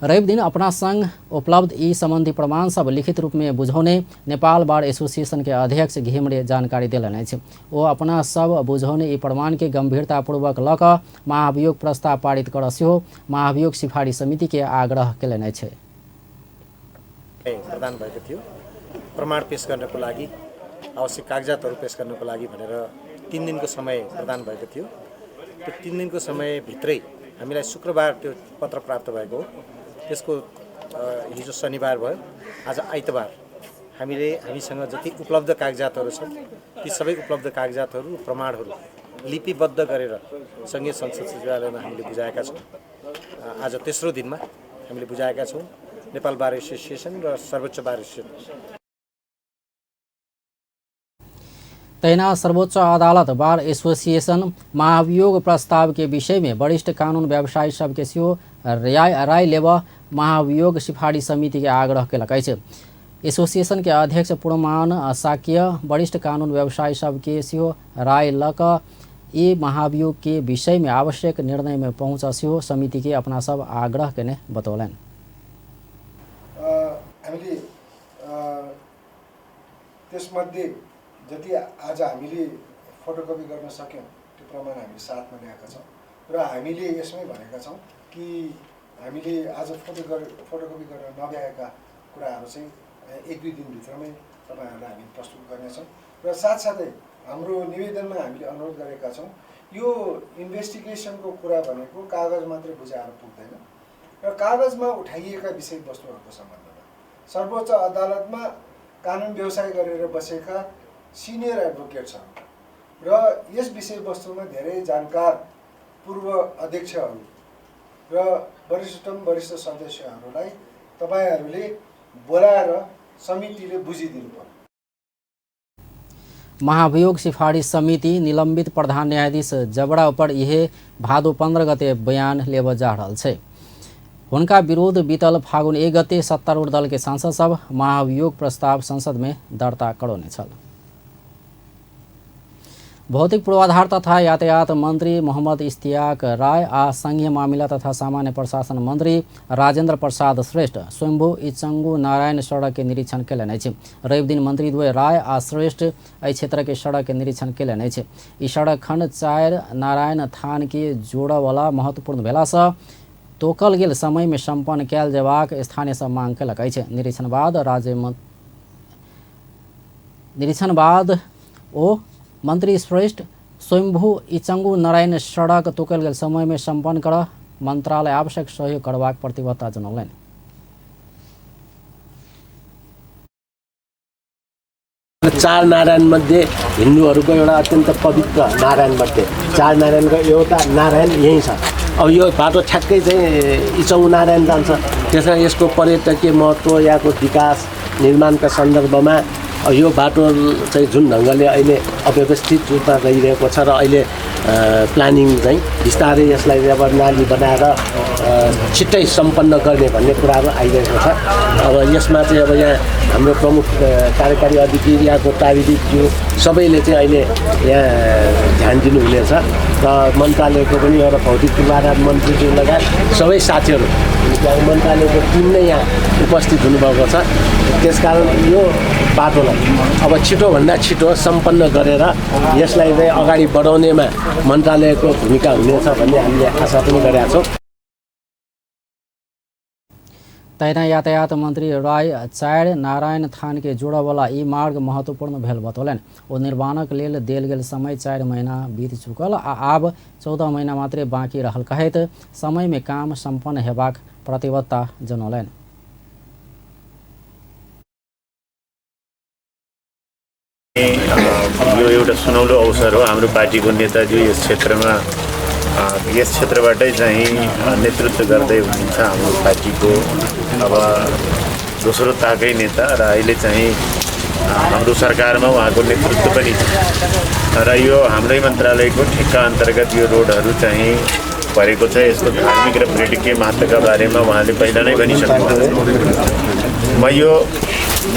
रवि दिन अपना संग उपलब्ध ई संबंधी प्रमाण सब लिखित रूप में बुझौने नेपाल बार एसोसिएशन के अध्यक्ष घिमरे जानकारी देलनि अछि। ओ अपना सब बुझौने ई प्रमाण के गंभीरतापूर्वक लऽ कऽ महाभियोग प्रस्ताव पारित कर सेहो महाभियोग सिफारिश समिति के आग्रह केलनि अछि। प्रदान भएको थियो प्रमाण पेश गर्नको लागि आवश्यक कागजातहरू पेश गर्नको लागि भनेर 3 दिनको समय प्रदान भएको थियो। त्यो 3 दिनको समय भित्रै हामीलाई शुक्रबार त्यो पत्र प्राप्त भएको हो। त्यसको हिजो शनिबार भयो, आज आइतबार हामीसँग जति उपलब्ध कागजातहरू छन् ती सबै उपलब्ध कागजातहरू प्रमाणहरू लिपिबद्ध गरेर संघीय संसद सचिवालयमा हामीले बुझाएका छौँ। आज तेस्रो दिनमा हामीले बुझाएका छौँ। नेपाल बार एसोसिएसन र सर्वोच्च बार एसोसिएसन तैना सर्वोच्च अदालत बार एसोसिएशन महाभियोग प्रस्ताव के विषय में वरिष्ठ कानून व्यवसायी सबके सेहो राय लेबऽ महाभियोग सिफारिश समिति के आग्रह केलक अछि। एसोसिएशन के अध्यक्ष पूर्णमान शाक्य वरिष्ठ कानून व्यवसायी सबके सेहो राय लऽ कऽ ई महाभियोग के विषय में आवश्यक निर्णय में पहुँच सेहो समिति के अपना सब आग्रह केने बतौलनि। हामीले त्यसमध्ये जति आज हामीले फोटोकपी गर्न सक्यौँ त्यो प्रमाण हामीले साथमा ल्याएका छौँ र हामीले यसमै भनेका छौँ कि हामीले आज फोटोकपी गर्न नभ्याएका कुराहरू चाहिँ 1-2 दिनभित्रमै तपाईँहरूलाई हामी प्रस्तुत गर्नेछौँ। र साथसाथै हाम्रो निवेदनमा हामीले अनुरोध गरेका छौँ यो इन्भेस्टिगेसनको कुरा भनेको कागज मात्रै बुझाएर पुग्दैन र कागजमा उठाइएका विषयवस्तुहरूको सम्बन्धमा सर्वोच्च अदालतमा कानुन व्यवसाय गरेर बसेका सिनियर एडभोकेट्सहरू र यस विषयवस्तुमा धेरै जानकार पूर्व अध्यक्षहरू र वरिष्ठ सदस्यहरूलाई तपाईँहरूले बोलाएर समितिले बुझिदिनु पर्यो। महाभियोग सिफारिस समिति निलंबित प्रधान न्यायाधीश जबड़ा पर यह भादो 15 गते बयान लेब जा रहल छै। हुनका विरोध बीतल फागुन 1 गते सत्तारूढ़ दल के सांसद सब महाभियोग प्रस्ताव संसद में दर्ता करौने छल। भौतिक पूर्वाधार तथा यातायात मंत्री मोहम्मद इश्तियाक राय आ संघीय मामिला तथा सामान्य प्रशासन मंत्री राजेंद्र प्रसाद श्रेष्ठ स्वयंभू इचंगू नारायण सड़क के निरीक्षण कयलनि अछि। रवि दिन मंत्री द्वय राय आ श्रेष्ठ एहि क्षेत्र के सड़क के निरीक्षण कयलनि अछि। ई सड़क खंड 4 नारायण थान के जोड़य वाला महत्वपूर्ण भेला सँ तोकल गेल समय में संपन्न कयल जेबाक स्थानीय सब मांग कयलक अछि। निरीक्षण बाद ओ मंत्री श्रेष्ठ स्वयंभू इचंगू नारायण सड़क तोकल गेल समय में संपन्न कर मंत्रालय आवश्यक सहयोग करबाक प्रतिबद्धता जनौलनि। चार नारायण मध्ये हिन्दूहरूको एउटा अत्यन्त पवित्र नारायण मध्ये 4 नारायणको एउटा नारायण यही छ। अब यो बाटो ठ्याक्कै चाहिँ इचौँ नारायण जान्छ। त्यसमा यसको पर्यटकीय महत्त्व यहाँको विकास निर्माणका सन्दर्भमा यो बाटो चाहिँ जुन ढङ्गले अहिले अव्यवस्थित रूपमा गइरहेको छ र अहिले प्लानिङ चाहिँ बिस्तारै यसलाई अब नाली बनाएर छिट्टै सम्पन्न गर्ने भन्ने कुराहरू आइरहेको छ। अब यसमा चाहिँ अब यहाँ हाम्रो प्रमुख कार्यकारी अधिकारी यहाँको प्राविधिकज्यू सबैले चाहिँ अहिले यहाँ ध्यान दिनुहुनेछ र मन्त्रालयको पनि एउटा भौतिक पूर्वाधार मन्त्रीज्यू लगायत सबै साथीहरू मन्त्रालयको टिम नै यहाँ उपस्थित हुनुभएको छ। त्यसकारण यो बाटोलाई अब छिटोभन्दा छिटो सम्पन्न गरेर यसलाई चाहिँ अगाडि बढाउनेमा मन्त्रालयको भूमिका हुनेछ भन्ने हामीले आशा पनि गरेका छौँ। तैना यातायात मंत्री राय 4 नारायण थान के जोड़े वाला ई मार्ग महत्वपूर्ण भेल बतौलन। ओ निर्माणक लेल देल गेल समय 4 महीना बीत चुकल आ आब 14 महीना मात्रे बाँकी रहल कहैत समय में काम संपन्न हेबाक प्रतिबद्धता जनौलनि। यो एउटा सुनौलो अवसर हो। हाम्रो पार्टीको नेताजी यस क्षेत्रमा यस क्षेत्रबाटै चाहिँ नेतृत्व गर्दै हुनुहुन्छ। हाम्रो पार्टीको अब दोस्रो ताकै नेता र अहिले चाहिँ हाम्रो सरकारमा उहाँको नेतृत्व पनि छ र यो हाम्रै मन्त्रालयको ठेक्का अन्तर्गत यो रोडहरू चाहिँ परेको छ। यसको धार्मिक र पर्यटकीय महत्त्वका बारेमा उहाँले पहिला नै भनिसक्नुभएको छ। म यो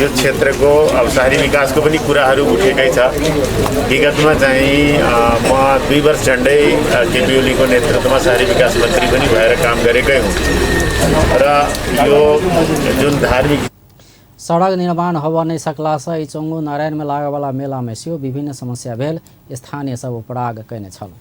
क्षेत्रको अब शहरी विकासको पनि कुराहरू उठेकै छ। विगतमा चाहिँ म 2 वर्ष झन्डै केपी ओलीको नेतृत्वमा शहरी विकास मन्त्री पनि भएर काम गरेकै हुँ र यो जुन धार्मिक सड़क निर्माण होबा नहीं सकला से इचंगू नारायण में लागे वाला मेला में सेहो विभिन्न समस्या भेल स्थानीय सब उपराग कयने छल।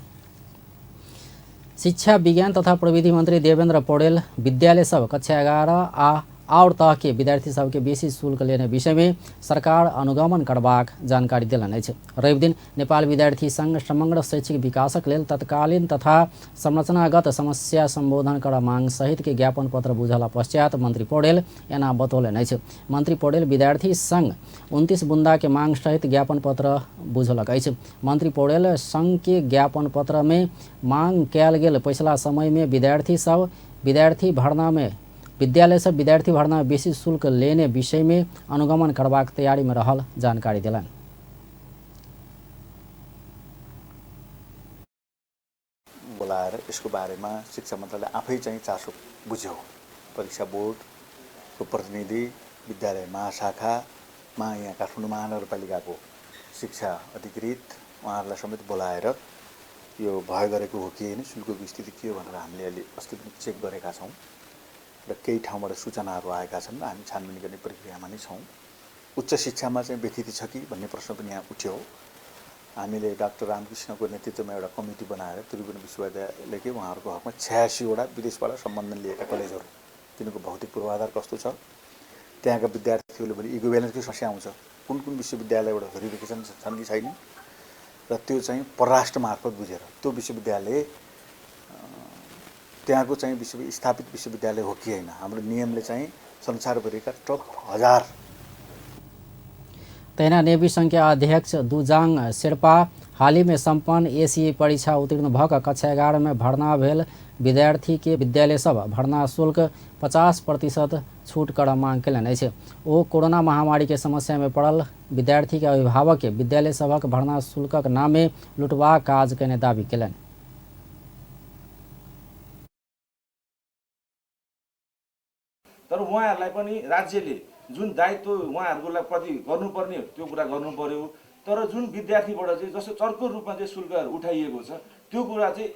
शिक्षा विज्ञान तथा प्रविधि मंत्री देवेंद्र पौडेल विद्यालय सब कक्षा 11 और तह के विद्यार्थी सब के बेसी शुल्क लेने विषय में सरकार अनुगमन करबाक जानकारी दिलन अछि। रवि दिन नेपाल विद्यार्थी संघ समग्र शैक्षिक विकासक लेल तत्कालीन तथा संरचनागत समस्या संबोधन कर मांग सहित के ज्ञापन पत्र बुझला पश्चात मंत्री पौडेल एना बतौलनि अछि। मंत्री पौडेल विद्यार्थी संघ 29 बुंदा के मांग सहित ज्ञापन पत्र बुझलक अछि। मंत्री पौडेल संघ के ज्ञापन पत्र में मांग कयल गेल पिछला समय में विद्यालय से विद्यार्थी भर्ना में बेसी शुल्क लेने विषय में अनुगमन करबाक तैयारी में रहल जानकारी दिलन। बोलाएर यसको बारेमा शिक्षा मन्त्रालय आफै चाहिँ चासो बुझ्यो। परीक्षा बोर्डको प्रतिनिधि, विद्यालय महाशाखामा यहाँ काठमाडौँ महानगरपालिकाको शिक्षा अधिकृत उहाँहरूलाई समेत बोलाएर यो भय गरेको हो कि होइन, शुल्कको स्थिति के हो भनेर हामीले अहिले अस्ति पनि चेक गरेका छौँ र केही ठाउँबाट सूचनाहरू आएका छन्। हामी छानबिन गर्ने प्रक्रियामा नै छौँ। उच्च शिक्षामा चाहिँ व्यथिति छ कि भन्ने प्रश्न पनि यहाँ उठ्यो। हामीले डाक्टर रामकृष्णको नेतृत्वमा एउटा कमिटी बनाएर त्रिभुवन विश्वविद्यालयकै उहाँहरूको हकमा 86वटा विदेशबाट सम्बन्धन लिएका कलेजहरू, तिनीहरूको भौतिक पूर्वाधार कस्तो छ, त्यहाँका विद्यार्थीहरूले पनि इक्विभ्यालेन्सको समस्या आउँछ, कुन कुन विश्वविद्यालयबाट भेरिफिकेसन छन् कि छैन, र त्यो चाहिँ परराष्ट्र मार्फत बुझेर त्यो विश्वविद्यालय त्यहाँको चाहिँ स्थापित विश्वविद्यालय हो कि होइन। हाम्रो नियमले चाहिँ संसारभरिका टप 1000 तैना नेवी संघ के अध्यक्ष दुजाङ शेर्पा हाल ही में संपन्न एसीए परीक्षा उत्तीर्ण भक कक्षा 11 में भर्ना भेल विद्यार्थी के विद्यालय सब भर्ना शुल्क 50% छूट कर मांग कयलनि अछि। ओ कोरोना महामारी के समस्या में पड़ल विद्यार्थी के अभिभावक के विद्यालय सभक भर्ना शुल्कक नामे लुटबाक काज कयने दाबी कयलनि। तर उहाँहरूलाई पनि राज्यले जुन दायित्व उहाँहरूको प्रति गर्नुपर्ने त्यो कुरा गर्नु पर्यो। तर जुन विद्यार्थीबाट चाहिँ जस्तो चर्को रूपमा चाहिँ शुल्कहरू उठाइएको छ त्यो कुरा चाहिँ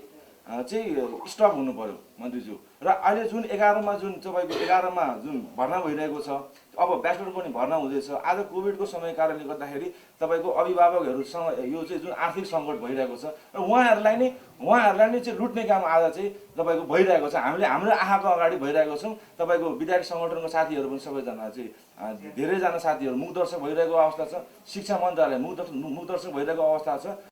स्टप हुनु पर्यो मन्त्रीज्यू। र अहिले जुन 11मा जुन तपाईँको 11मा जुन भर्ना भइरहेको छ, अब ब्याचलर पनि भर्ना हुँदैछ। आज कोभिडको समय कारणले गर्दाखेरि तपाईँको अभिभावकहरूसँग यो चाहिँ जुन आर्थिक सङ्कट भइरहेको छ र उहाँहरूलाई नै चाहिँ लुट्ने काम आज चाहिँ तपाईँको भइरहेको छ। हामीले हाम्रो आँखाको अगाडि भइरहेको छौँ। तपाईँको विद्यार्थी सङ्गठनको साथीहरू पनि सबैजना चाहिँ धेरैजना साथीहरू मुखदर्शक भइरहेको अवस्था छ। शिक्षा मन्त्रालय मुखदर्शक भइरहेको अवस्था छ।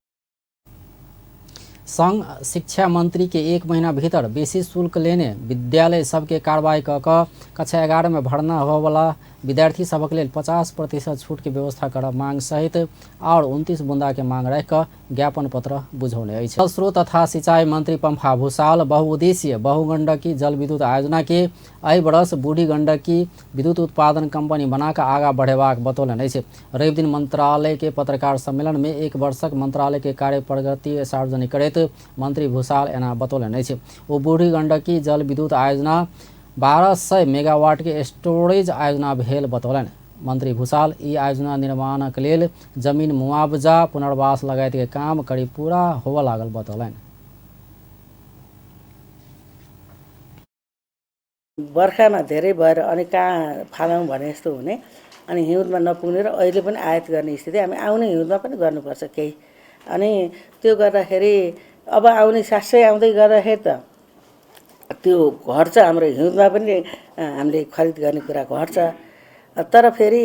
संघ शिक्षा मंत्री के 1 महीना भीतर बेसी शुल्क लेने विद्यालय सबके कार्रवाई क कक्षा 11 में भर्ना होवाला विद्यार्थी सबक लेल 50% छूट के व्यवस्था कर मांग सहित और 29 बुंदा के मांग रख ज्ञापन पत्र बुझौने अछि। जल स्रोत तथा सिंचाई मंत्री पंफा भूषाल बहुउद्देशीय बहुगंडकी जल विद्युत आयोजना के एहि वर्ष बूढ़ी गंडकी विद्युत उत्पादन कंपनी बनाकर आगा बढ़ेबाक बतौलनि अछि। रवि दिन मंत्रालय के पत्रकार सम्मेलन में 1 वर्षक मंत्रालय के कार्य प्रगति सार्वजनिक करैत मंत्री भूषाल एना बतौलनि अछि। ओ बूढ़ी गंडकी जल विद्युत आयोजना 1200 मेगावाट के स्टोरेज आयोजना भेल बतौलनि। मंत्री भूषाल ई आयोजना निर्माणक लेल जमीन मुआवजा पुनर्वास लगायत के काम करीब पूरा होबऽ लागल बतौलनि। बर्खामा धेरै भएर अनि कहाँ फालौँ भने जस्तो हुने अनि हिउँदमा नपुग्ने र अहिले पनि आयात गर्ने स्थिति। हामी आउने हिउँदमा पनि गर्नुपर्छ केही। अनि त्यो गर्दाखेरि अब आउने सासै आउँदै गर्दाखेरि त त्यो घट्छ। हाम्रो हिउँदमा पनि हामीले खरिद गर्ने कुरा घट्छ। तर फेरि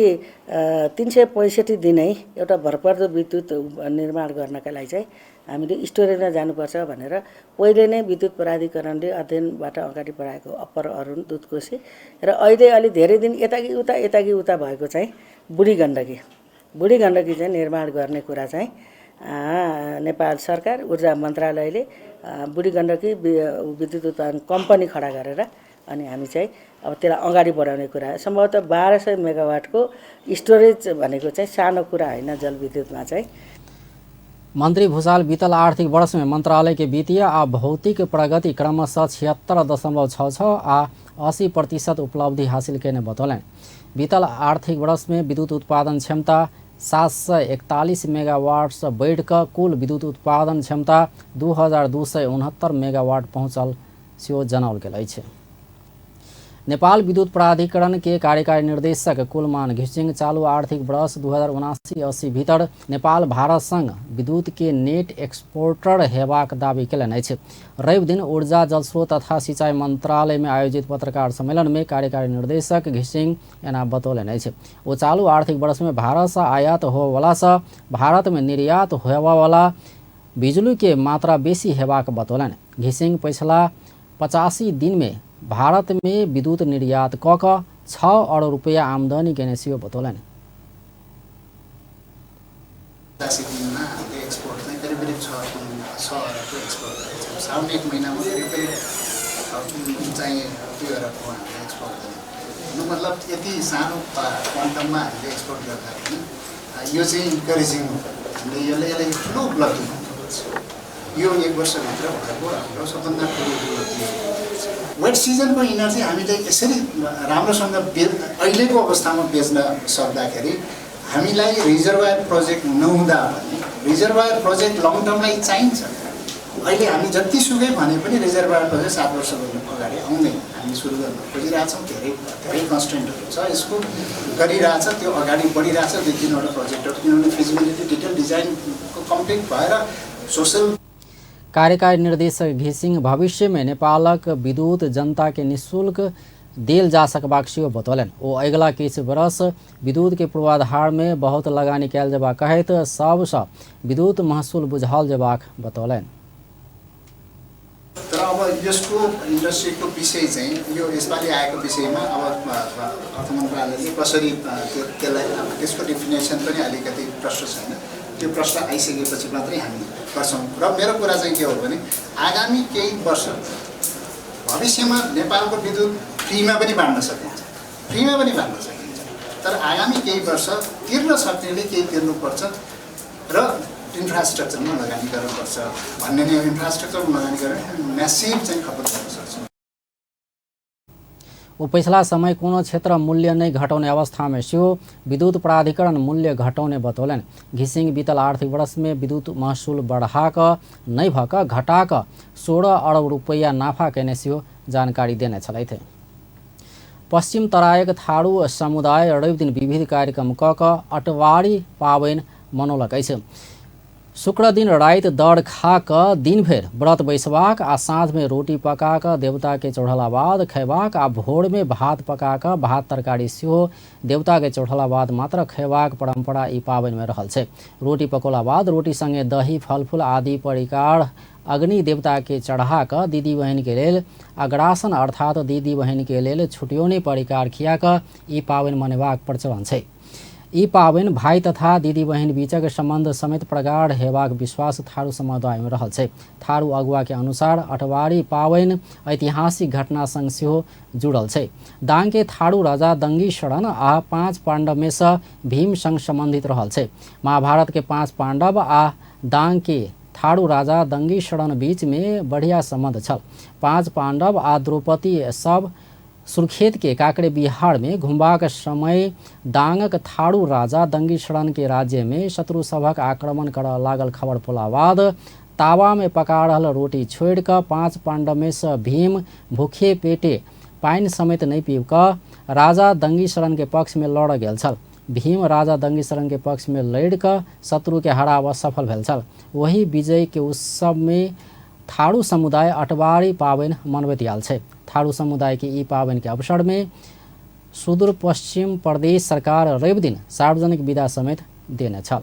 365 दिनै एउटा भरपर्दो विद्युत निर्माण गर्नका लागि चाहिँ हामीले स्टोरेजमा जानुपर्छ भनेर पहिले नै विद्युत प्राधिकरणले अध्ययनबाट अगाडि बढाएको अप्पर अरुण दुधकोशी र अहिले अलि धेरै दिन यताकि उता भएको चाहिँ बुढी गण्डकी चाहिँ निर्माण गर्ने कुरा चाहिँ नेपाल सरकार ऊर्जा मन्त्रालयले बुढी गण्डकी विद्युत उत्पादन कम्पनी खडा गरेर अनि हामी चाहिँ अब त्यसलाई अगाडि बढाउने कुरा सम्भवतः 1200 मेगावाटको स्टोरेज भनेको चाहिँ सानो कुरा हैन जलविद्युतमा चाहिँ। मंत्री भूषाल बीतल आर्थिक वर्ष में मंत्रालय के वित्तीय आ भौतिक प्रगति क्रमशः 76.66 आ 80% उपलब्धि हासिल करने बतौलनि। बीतल आर्थिक वर्ष में विद्युत उत्पादन क्षमता 741 मेगावाट से बढ़कर कुल विद्युत उत्पादन क्षमता 2269 मेगावाट पहुँचल सेहो जनाओल गेल अछि। नेपाल विद्युत प्राधिकरण के कार्यकारी निर्देशक कुलमान घिसिङ चालू आर्थिक वर्ष 2079-80 भीतर नेपाल भारत संग विद्युत के नेट एक्सपोर्टर हेबाक दावी कयलनि अछि। रवि दिन ऊर्जा जलस्रोत तथा सिंचाई मंत्रालय में आयोजित पत्रकार सम्मेलन में कार्यकारी निर्देशक घिसिङ एना बतौलनि अछि। ओ चालू आर्थिक वर्ष में भारत से आयात होबवला से भारत में निर्यात होबवला बिजली के मात्रा बेसी हेबाक बतौलनि। घिसिङ पिछला 85 दिन में भारत में विद्युत निर्यात क 6 अरब रुपया आमदनी के सेहो बतौलनि। 80 दिनमा हामीले एक्सपोर्ट चाहिँ करिब 6 अरबको एक्सपोर्ट गरेको छौँ। साउन 1 महिनामा करिब चाहिँ 2 अरबको हामीले एक्सपोर्ट गरेको। मतलब यति सानो क्वान्टममा हामीले एक्सपोर्ट गर्दा पनि यो चाहिँ इन्करेजिङ हो। हामीले यसलाई ठुलो उपलब्धि मान्नुपर्छ। यो 1 वर्षभित्र भएको हाम्रो सबभन्दा ठुलो उपलब्धि हो। वेट सिजनको इनर्जी हामीले यसरी राम्रोसँग अहिलेको अवस्थामा बेच्न सक्दाखेरि हामीलाई रिजर्वायर प्रोजेक्ट नहुँदा पनि रिजर्वायर प्रोजेक्ट लङ टर्मलाई चाहिन्छ। अहिले हामी जतिसुकै भने पनि रिजर्वायर प्रोजेक्ट 7 वर्षभन्दा अगाडि आउँदैन। हामी सुरु गर्न खोजिरहेछौँ। धेरै कन्स्ट्रेन्टहरू छ। यसको गरिरहेछ, त्यो अगाडि बढिरहेछ। 2-3वटा प्रोजेक्टहरू किनभने फिजिबिलिटी डिटेल डिजाइनको कम्प्लिट भएर सोशल। कार्यकारी निर्देशक घिसिङ भविष्य में नेपालक विद्युत जनता के निःशुल्क देल जा सकबाक सेहो बतौलनि। ओ अगिला किछु वर्ष विद्युत के पूर्वाधार में बहुत लगानी कयल जेबाक कहैत सबसँ विद्युत महसुल बुझाओल जेबाक बतौलनि। तर अब यसको इन्डस्ट्रीको विषय चाहिँ यो यसपालि आएको विषयमा अब अर्थ मन्त्रालयले कसरी त्यसलाई त्यसको डेफिनेसन पनि अलिकति प्रश्न छैन। त्यो प्रश्न आइसकेपछि मात्रै हामी गर्छौँ। र मेरो कुरा चाहिँ के हो भने आगामी केही वर्ष भविष्यमा नेपालको विद्युत फ्रीमा पनि बाँड्न सकिन्छ, तर आगामी केही वर्ष तिर्न सक्नेले केही तिर्नुपर्छ र इन्फ्रास्ट्रक्चरमा लगानी गर्नुपर्छ भन्ने नै हो। इन्फ्रास्ट्रक्चरमा लगानी गरेर म्यासिभ चाहिँ खपत गर्न सक्छौँ। पिछला समय कोनो क्षेत्र मूल्य नै घटाउने अवस्था में सियो विद्युत प्राधिकरण मूल्य घटाउने बतौलन। घिसिङ बीतल आर्थिक वर्ष में विद्युत महसूल बढ़ाक नहीं भक घटाक 16 अरब रुपया नाफा कैने सियो जानकारी देने छलै थे। पश्चिम तराईक थारू समुदाय रवि दिन विविध कार्यक्रम कक अटवारी पाबैन मनौलकै छ। शुक्र दिन रात दड़ खाक दिन भेर व्रत बैसबाक आ साँझ में रोटी पकाक देवता के चढ़ला बाद खैबाक आ भोर में भात पकाक भात तरकारी सेहो देवता के चढ़ला बाद मात्र खैबाक परंपरा ई पाबन में रहल छै। रोटी पकोला बाद रोटी संगे दही फलफूल आदि परिकार अग्नि देवता के चढ़ाक दीदी बहन के लेल अग्रासन अर्थात दीदी बहन के लेल छुट्योने परिकार खियाक ई पाबन मनेबाक प्रचलन छै। ई पाबन भाई तथा दीदी बहन बीचक संबंध समेत प्रगाढ़ हेबाक विश्वास थारू समुदाय में रहल छै। थारू अगुआ के अनुसार अटवारी पाबन ऐतिहासिक घटना संग सेहो जुड़ल छै। दाङ के थारू राजा दंगी शरण आ 5 पांडव में से भीम संग संबंधित रहल छै। महाभारत के 5 पांडव आ दाङ के थारू राजा दंगी शरण बीच में बढ़िया संबंध छल। 5 पांडव आ द्रौपदी सब सुर्खेत के काकड़े बिहार में घुमबाक समय दांगक थारू राजा दंगी शरण के राज्य में शत्रु सभक आक्रमण कर लागल खबर पोला बाद तावा में पका रहल रोटी छोड़ कर 5 पांडव में से भीम भूखे पेटे पाइन समेत नहीं पीब कर राजा दंगी शरण के पक्ष में लड़ गेल छल। भीम राजा दंगी शरण के पक्ष में लड़ कर शत्रु के हराब सफल भेल छल। वही विजय के उत्सव में थारू समुदाय अटवारी पाबन मनबैत आयल छै। थारू समुदाय के ई पाबन के अवसर में सुदूर पश्चिम प्रदेश सरकार रवि दिन सार्वजनिक विदा समेत देने छल।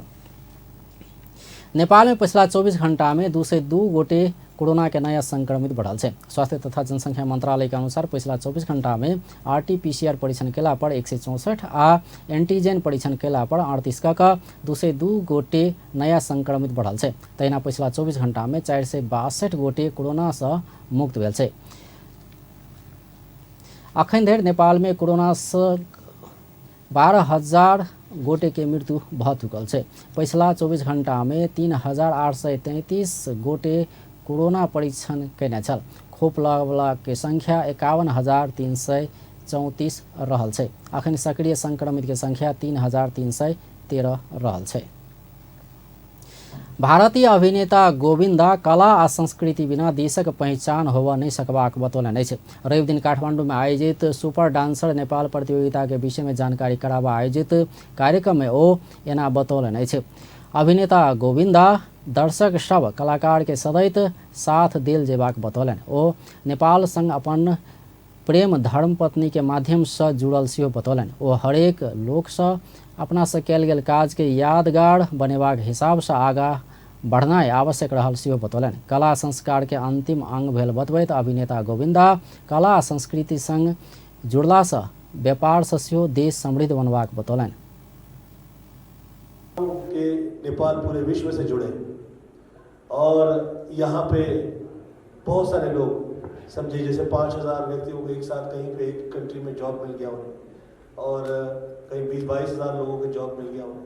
नेपाल में पिछला 24 घंटा में 202 गोटे कोरोना के नया संक्रमित बढ़ल छै। स्वास्थ्य तथा जनसंख्या मंत्रालय के अनुसार पिछला 24 घंटा में RT-PCR परीक्षण केला पर 164 आ एंटीजन परीक्षण केला पर 38 का 202 गोटे नया संक्रमित बढ़ल छै। तहिना पिछला 24 घंटा में 462 गोटे कोरोना से मुक्त भेल छै। अखन धरि नेपाल में कोरोना से 12,000 गोटे के मृत्यु भ चुकल छै। पिछला 24 घंटा में 3,833 गोटे कोरोना परीक्षण कैने छल। खोप लगवला के संख्या 51,334 रहल छै। अखन सक्रिय संक्रमित के संख्या 3,313 रहल छै। भारतीय अभिनेता गोविंदा कला आ संस्कृति बिना देशक पहचान होबऽ नहीं सकबाक बतौलन अछि। रवि दिन काठमांडू में आयोजित सुपर डांसर नेपाल प्रतियोगिता के विषय में जानकारी कराबा आयोजित कार्यक्रम में ओ एना बतौलन अछि। अभिनेता गोविंदा दर्शक सब कलाकार के सदैत साथ देल जेबाक बतौलन। ओ नेपाल संग अपन प्रेम धर्म पत्नी के माध्यम से जुड़ल सेहो बतौलन। ओ हरेक लोक से अपना से कयल गेल काज के यादगार बनेबाक हिसाब से आगा बढ़नाइ आवश्यक रहल सेहो बतौलन। कला संस्कार के अंतिम अंग भेल बतबैत अभिनेता गोविंदा कला संस्कृति संग जुड़ला से व्यापार से सेहो देश समृद्ध बनबाक बतौलन। कि नेपाल पूरे विश्व से जुड़े और यहाँ पे बहुत सारे लोग समझिए जैसे 5,000 व्यक्तियों को एक साथ कहीं पे एक कंट्री में जॉब मिल गया उन्हें और कहीं 20-22 हज़ार लोगों को जॉब मिल गया उन्हें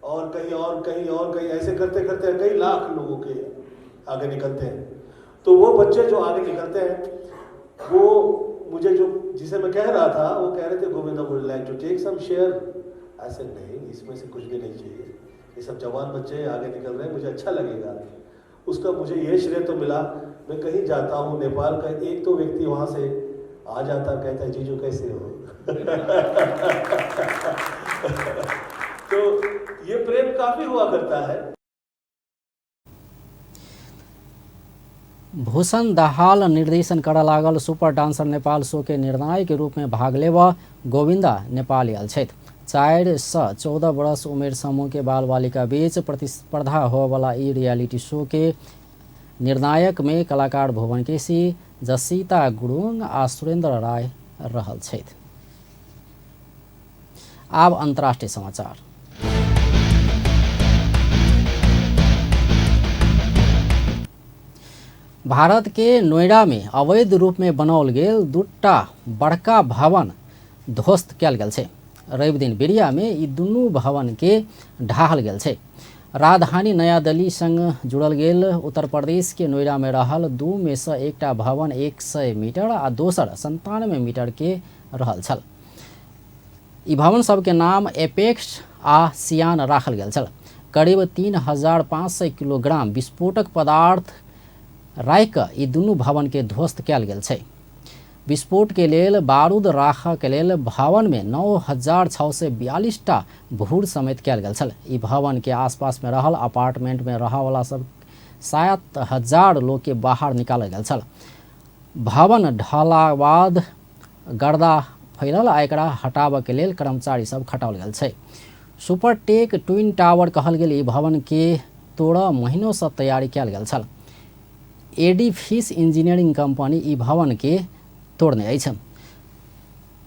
और कहीं ऐसे करते करते कई लाख लोगों के आगे निकलते हैं। तो वो बच्चे जो आगे निकलते हैं वो मुझे जो जिसे मैं कह रहा था वो कह रहे थे Govinda would like to take some share. ऐसे नहीं, इसमें से कुछ भी नहीं चाहिए, ये सब जवान बच्चे आगे निकल रहे हैं, मुझे अच्छा लगेगा। उसका मुझे ये श्रेय तो मिला। मैं कहीं जाता हूँ नेपाल का एक तो व्यक्ति वहाँ से आ जाता कहता है जीजू कैसे हो तो ये प्रेम काफी हुआ करता है। भूषण दाहाल निर्देशन कर लागल सुपर डांसर नेपाल शो के निर्णायक के रूप में भाग लेवा गोविंदा नेपाल आयल छथि। 4 से 14 वर्ष उमेर समूह के बाल बालिका बीच प्रतिस्पर्धा हो वाला ई रियलिटी शो के निर्णायक में कलाकार भुवन केसी, जसिता गुरुङ आ सुरेंद्र राय रहल छथि। आब अंतर्राष्ट्रीय समाचार। भारत के नोएडा में अवैध रूप में बनाओल गेल दूटा बड़का भवन ध्वस्त कयल गेल छै। रवि दिन बेरिया में ई दुनू भवन के ढाहल गेल छै। राजधानी नया दिल्ली संग जुड़ल गेल उत्तर प्रदेश के नोएडा में रहल दू में से एकटा भवन 100 मीटर आ दोसर 97 मीटर के रहल छल। ई भवन सबके नाम एपेक्स आ सियान राखल गेल छल। करीब 3500 किलोग्राम विस्फोटक पदार्थ राखि कऽ ई दुनू भवन के ध्वस्त कयल गेल छै। विस्फोट के लेल बारूद राखऽ के लेल भवन में 9642 टा भूर समेत कयल गेल छल। ई भवन के आसपास में रहल अपार्टमेंट में रहऽ वाला सब 7000 लोग के बाहर निकालल गेल छल। भवन ढहला बाद गर्दा फैलल आ एकरा हटाबऽ के लेल कर्मचारी सब खटाओल गेल छै। सुपरटेक ट्विन टावर कहल गेल ई भवन के 13 महीनों से तैयारी कयल गेल छल। एडिफिस इंजीनियरिंग कंपनी ई भवन के तोड़ने अछि।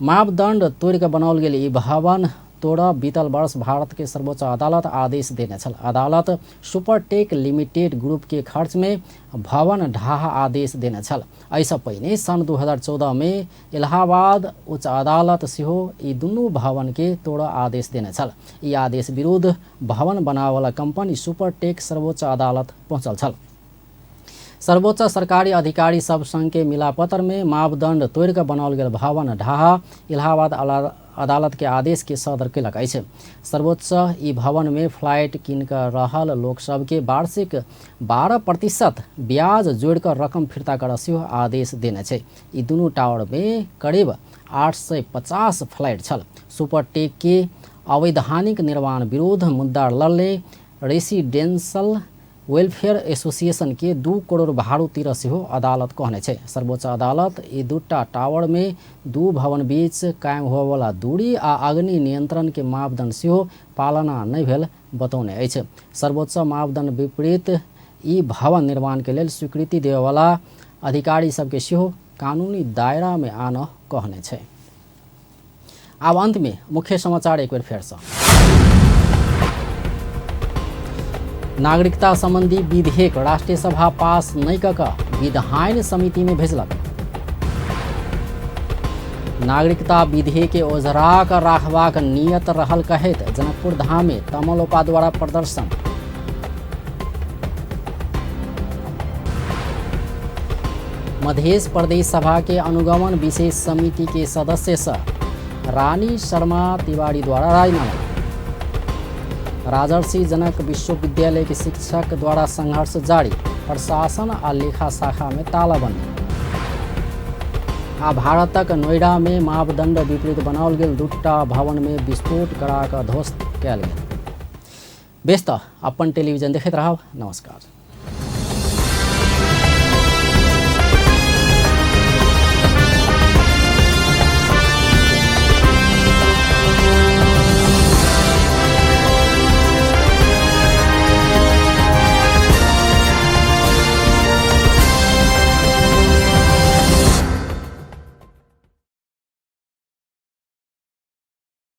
मापदंड तोड़ के बनाओल गेल ई भवन बीतल वर्ष भारत के सर्वोच्च अदालत आदेश देने छल। अदालत सुपरटेक लिमिटेड ग्रुप के खर्च में भवन ढाहा आदेश देने छल। एहिसँ पहिने सन 2014 में इलाहाबाद उच्च अदालत सेहो ई दुनू भवन के तोड़ आदेश देने छल। ई आदेश विरुद्ध भवन बनाबय वाला कंपनी सुपरटेक सर्वोच्च अदालत पहुंचल छल। सर्वोच्च सरकारी अधिकारी सब संघ के मिलापत्र में मापदंड तोड़ के बनाओल गेल भवन ढाहा इलाहाबाद अदालत के आदेश के सदर केलक अछि। सर्वोच्च ई भवन में फ्लैट कीन कऽ रहल लोक सब के वार्षिक 12% ब्याज जोड़ कर रकम फिर्ता करऽ सेहो आदेश देने छै। ई दुनू टावर में करीब 850 फ्लैट छल। सुपरटेक के अवैधानिक निर्माण विरुद्ध मुद्दा लड़ले रेसिडेंशियल वेलफेयर एसोसिएशन के 2 करोड़ भाड़ू तिरऽ सेहो अदालत कहने छै। सर्वोच्च अदालत ई दूटा टावर में दू भवन बीच कायम होबय वाला दूरी आ अग्नि नियंत्रण के मापदंड सेहो पालना नहि भेल बतौने अछि। सर्वोच्च मापदंड विपरीत ई भवन निर्माण के लेल स्वीकृति देबय वाला अधिकारी सबके सेहो कानूनी दायरा में आनऽ कहने छै। आब अंत में मुख्य समाचार एक बेर फेर सँ। नागरिकता संबंधी विधेयक राष्ट्रीय सभा पास नहीं कऽ विधायन समिति में भेजलक। नागरिकता विधेयक के ओझरा कऽ राखबाक नियत रहल कहैत जनकपुर धाम में तमलोपा द्वारा प्रदर्शन। मध्य प्रदेश सभा के अनुगमन विशेष समिति के सदस्य से रानी शर्मा तिवारी द्वारा राजीनामा। राजर्षि जनक विश्वविद्यालय के शिक्षक द्वारा संघर्ष जारी, प्रशासन आ लेखा शाखा में तालाबंदी। आ भारतक नोएडा में मापदंड विपरीत बनाओल गेल दूटा भवन में विस्फोट करा कऽ ध्वस्त कयल गेल। बेस तऽ अपन टेलीविजन देखैत रहब। नमस्कार।